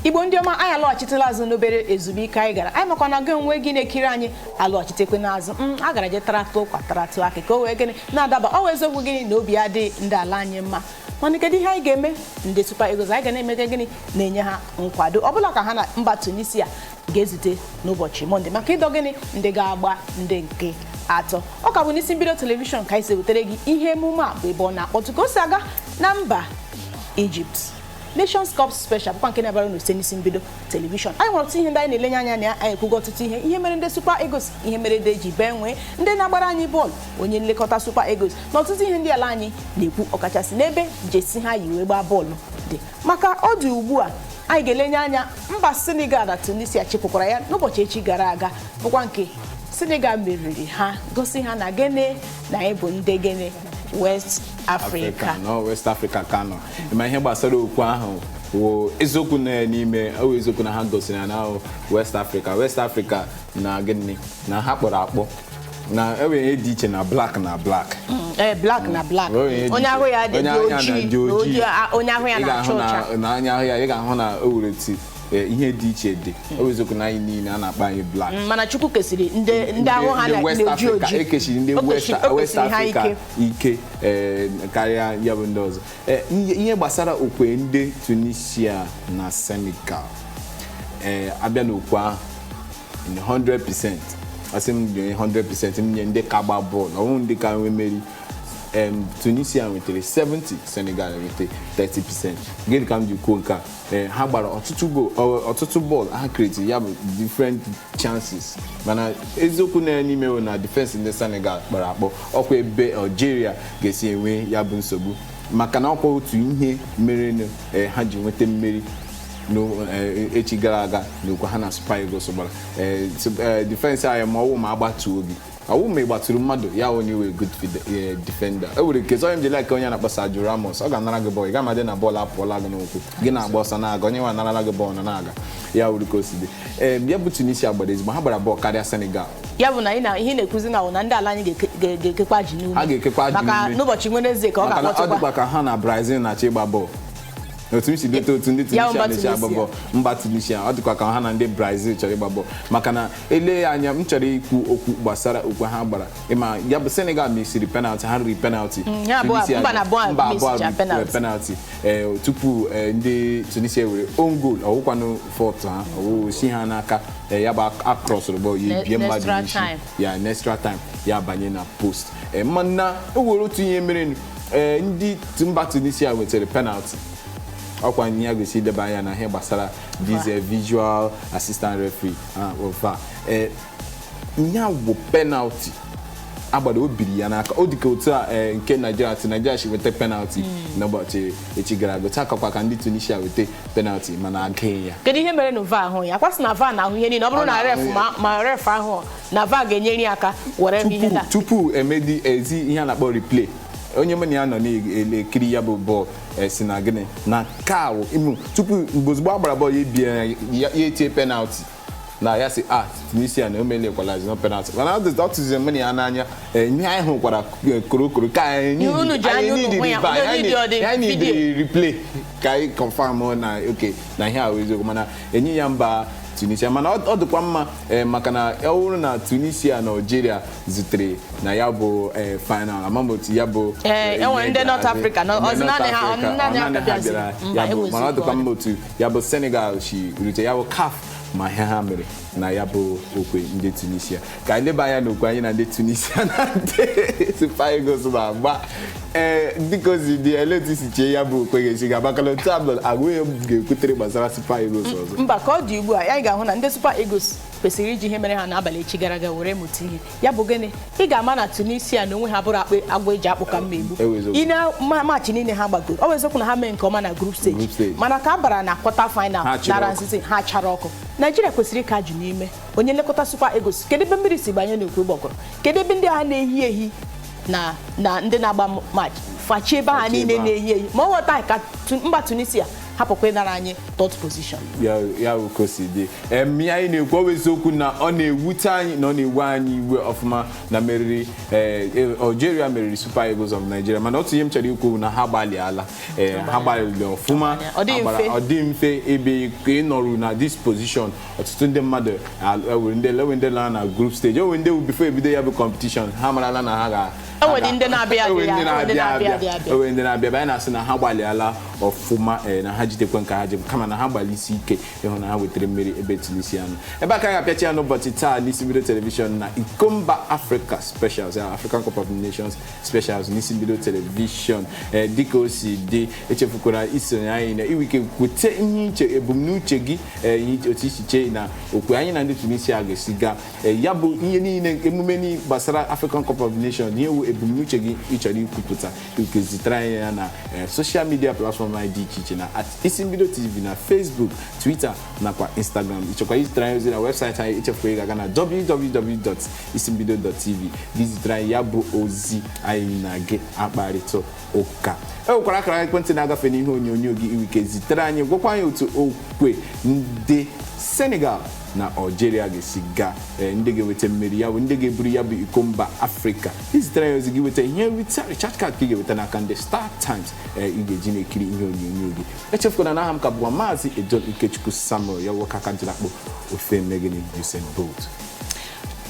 Igbo ndị ọma, anyị alọghachitela azụ n'obere ezumike anyị gara. Anyị makwa na gị onwe gị na-ekiri anyị alọghachitekwe n'azụ a gara je taratụ ụkwa, taratụ akị, ka o wee gịnị na-adaba. Ọ wụ eziokwu gịnị na obi adịghị ndị ala anyị mma, mana kedu ihe anyị ga-eme? Ndị Super Eagles, anyị ga na-emega gịnị? Na-enye ha nkwado ọbụla ka ha na mba Tunisia ga-ezute n'ụbọchị Mọnde maka ịdọ gịnị ndị ga-agba ndị nke atọ. Ọ ka bụ n'isi mbido telivishọn ka anyị si wetara gị ihe emume a, bụ ebe ọ na-akpọtụ ka o si aga na mba Egypt, Nations Cup Special, bụkwa nke na-abịara unu site n'isi mbido telivishọn. Anyị nwere ọtụtụ ihe ndị anyị na-elenye anya na ya. Anyị ekwugo ọtụtụ ihe, ihe mere ndị Super Eagles, ihe mere ndị eji bee nwee ndị na-agbara anyị bọọlụ, onye nlekọta Super Eagles na ọtụtụ ihe ndị ala anyị na-ekwu, ọkachasị n'ebe jersey ha yi wee gbaa bọọlụ dị. Maka ọ dị ugbu a, anyị ga-elenye anya mba Senegal na Tunisia chịpụkwara ya n'ụbọchị echi gara aga, bụkwa nke Senegal meriri ha, gosi ha na gịnị, na anyị bụ ndị gịnị, West Africa. Nọ West Africa ka nọ. Ma ihe gbasara okwu ahụ wụ eziokwu na n'ime ọ wụ eziokwu na ha gosiri na West Africa, West Africa na gịnị, na ha kpọrọ akpọ, na enwere ihe dị iche na black na black. Ee, black na black. Onye ahụ ya dị ojii, onye ahụ ya na-acha ọcha. Na anya ahụ ya, ị ga-ahụ na o were ti ihe dị iche dị. O eziokwu na anyị niile a na-akpọ anyị black. Mana Chukwu kesiri ndị ahụ ha na-eji ojii. Ekesiri ndị West Africa ike karịa ya bụ ndị ọzọ. Ihe gbasara okwe ndị Tunisia na Senegal, abịa n'okwu ahụ in 100%, asị m nye 100%, m nye ndị ka gba bọọlụ, ọwụ ndị ka nwee mmeri. Tunisia nwetara 70, Senegal nweta 30%. Gịnị ka m ji kwuo nke a? Ha gbara ọtụtụ bọọlụ, ha create ya bụ different chances, mana eziokwu na n'ime bụ na defense ndị Senegal kpọrọ akpọ. Ọkwa ebe Algeria ga-esi enwe ya bụ nsogbu, maka na ọkwa otu ihe mere ha ji nweta mmeri echi gara aga n'okwu ha na Super Eagles gbara. Defense anyị, ma ọwụ ma agbatuo gị, ọwụ ma ị gbatụrụ mmadụ ya, onye wee good defender. E nwere nke onye m ji like, onye na-akpọ Sergio Ramos, ọ ga-anara gị bọọlụ, ị ga-amadị na bọọlụ apụọla gị n'ụkwụ, gị na-agba ọsọ na-aga, onye nwe anarala gị bọọlụ na-aga ya wuru ka o si dị. Ee, ya bụ Tunisia gbara ezigbo, ha gbara bọọlụ karịa Senegal. Ya bụ na ihe na-ekwuzi na na ndị ala anyị ga-ekekwa ji n'ume. Ha ga-ekekwa ji maka n'ume. N'ụbọchị Wenezdee ka ọ maka na ọ ga-akpọtụkwa. Dịkwa ka ha na Brazil na-achọ ịgba bọọlụ, otu m si dote otu ndị Ya bụ Tunisia mba na-echi agba Tunisia. bọọlụ, mba Tunisia, ọ dịkwa ka ha na ndị Brazil chọrọ ịgba bọọlụ. Maka na ele ya anya, m chọrọ ikwu okwu gbasara okwu ha gbara. Ịma ya bụ Senegal mesiri penalty, ha riri penalty. Ya abụọ- Tunisia mba na abụọ mba abụọ mesicha riri penalty. Penalty tupu ndị Tunisia were own goal, ọwụkwanụ fault ha, ọwụ si ha n'aka. Ya bụ across bọọlụ ya ebie mmadụ extra n'isi time. Ya n'extra time, ya banye na post. Mana o nwere otu ihe mere. Ndị mba Tunisia nwetara penalty, ọkwa ihe ya gosi ideba anya na ihe gbasara this visual assistant referee VAR. Ihe a bụ penalty agbara, o biri ya n'aka. O dịka otu a nke Nigeria si Nigeria si nweta penalty n'ụbọchị echi gara aga, otu akakwa ka ndị Tunisia weta penalty, mana agaghị ya. Kedu ihe mere na VAR ahụ ya kwasị na VAR na-ahụ ihe niile? Ọ bụrụ Ọ na na-ahụ ref ya. ma ref ahụ na VAR ga-enyere ya aka were ihe Tupu na tupu emedi ezi ihe a na-akpọ replay, onye mụ na ya nọ na-ekiri ya bụ bọọlụ si na gịnị na kaawụ imu tupu mgbe ozugbo a gbara bọọlụ ya ebie ya, ya etie penalty na ya si a Tunisia na o mele equalize no penalty, mana ọ tụziri mụ na ya n'anya. Ihe anyị hụkwara korokoro ka anyị Unu ji anya unu hụ ya, unu need ọ dị anyị video. need replay ka anyị confirm na oke na ihe a wụ eziokwu, mana enye ya mba Tunisia. Mana ọ dịkwa mma maka na ọ bụrụ na Tunisia na Algeria zutere na ya bụ final, ama m otu ya bụ enwere ihe ndị North ga-adị. Africa, Ndị ọzọ North naanị Africa, ọ naanị ha naanị ha bịaziri. bịara Mba, ya bụ, mana ọ enwezikwa dịkwa mma otu ya bụ Senegal si rute ya bụ CAF, ma ihe ha mere na ya bụ okwe ndị Tunisia. Ka anyị leba anya n'okwe anyị na ndị Tunisia na ndị Super Eagles ma agba. Dịka o si dị, ele otu isi chee ya bụ okwe ga-esi ga-agbakọrọ otu abụọ agụghị m ga-ekwutere gbasara Super Eagles ọzọ. Mba, ka ọ dị ugbu a, anyị ga-ahụ na ndị Super Eagles kwesịrị iji ihe mere ha n'abalị echi gara aga were mụta ihe. Ya bụ gịnị? Ị ga-ama na Tunisia na onwe ha bụrụ akpị agwọ eji akpụ ka mma egbu. Eweziokwu. Ị na match niile ha gbagoro, ọ bụ eziokwu na ha mee nke ọma na group stage, Group stage. mana ka a bara na quarter final Ha chịrị nara ọkụ. nzizi ha chara ọkụ. Naijiria kwesịrị ịka jụ n'ime onye nlekọta Super Eagles, kedu ebe mmiri si banye n'okwu gbọgọrọ? Kedu ebe ndị agha na-ehi ehi na ndị na-agba match fachie ebe ha Fachie niile ebe ha. na-ehi ehi, ma ọ ghọta ka mba Tunisia Hapụkwa ịnara anyị third position. Ya bụ ka o si dị. Ihe anyị na-ekwu, ọ bụ eziokwu na ọ na-ewute anyị, na ọ na-ewe anyị iwe ọfụma na meriri Algeria meriri Super Eagles of Nigeria, mana otu ihe m chọrọ ikwu bụ na ha gbalịala, ha gbalịrị ọfụma. Ọ dịghị mfe. Ọ dị mfe ebe ka ị nọrụ na this position. Ọtụtụ ndị mmadụ enwere ndị nọ na group stage, enwere ndị before ebido ya bụ competition, ha marala na ha ga Enwere ndị na-abịa enwere ndị abịa, enwere ndị na-abịa na-abịa abịa abịa. Enwere ndị na-abịa abịa. Anyị na-asị na ha gbalịala ọfụma, na ha jidekwe nke ha ji, kama na ha gbalịsi ike ịhụ na ha wetara mmeri ebe Tunisia nọ. Ebe aka ga-apịachi ya n'ụbọchị taa n'Isi Mbido Television na Iko Mba Africa Specials ya, African Cup of Nations Specials n'Isi Mbido Television. Dịka o si dị, echefukwara isonye anyị na iwe ike kwute ihe iche, ebumnuche gị, ihe otu isi chee na okwe anyị na ndị Tunisia ga-esi gaa. Ya bụ ihe niile emume gbasara African Cup of Nations, ihe wu ebumnuche gị ị chọrọ ikwupụta, ike zitere anyị ya na social media platform anyị dị iche iche, na @IsimbidoTV na Facebook, Twitter nakwa Instagram. Ịchọkwa izitere anyị ozi na webụsaịtị anyị, echefukwa ịga na www.isimbido.tv gị zitere anyị ya bụ ozi, anyị na gị akparịta ụka. E nwekwara akara ekwentị na-agafe n'ihe onyonyo gị, iwike zitere anyị, gwakwa anyị otu okwe ndị Senegal na Algeria ga-esi gaa, ndị ga-enweta mmeri, ya bụ ndị ga-eburu ya bụ iko mba Afrịka. Izitere ya ozi gị, weta ihe nrite recharge card ka ị ga-enweta n'aka ndị Star Times, ị ga-eji na-ekiri ihe onyonyo gị. Echefukwana na aha m ka bụkwa Maazị Edon Ikechukwu Samuel, ya nwoke aka njiri akpọ ofe megịnị Usain Bolt.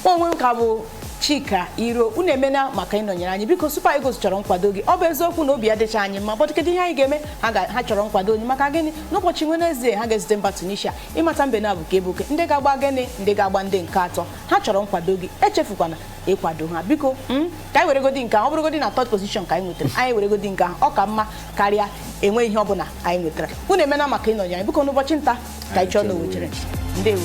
Onwe m ka bụ Chika Iro. Unu emena maka ịnọnyere anyị. Biko, Super Eagles chọrọ nkwado gị. Ọ bụ eziokwu na obi adịcha anyị mma, but kedu ihe anyị ga-eme? Ha chọrọ nkwado onye maka gịnị? N'ụbọchị Wenezdee ha ga-ezute mba Tunisia ịmata mbe na bụ ka ebuke ndị ga-agba gịnị, ndị ga-agba ndị nke atọ. Ha chọrọ nkwado gị, echefukwana ịkwado ha, biko. Ka anyị weregodi nke ahụ, ọ bụrụgodi na third position ka anyị nwetara, anyị weregodi nke ahụ, ọ ka mma karịa enwe ihe ọbụla anyị nwetara. Unu emena maka ịnọnyere anyị. Biko, n'ụbọchị nta ka anyị chọọ na owechere. Ndewo.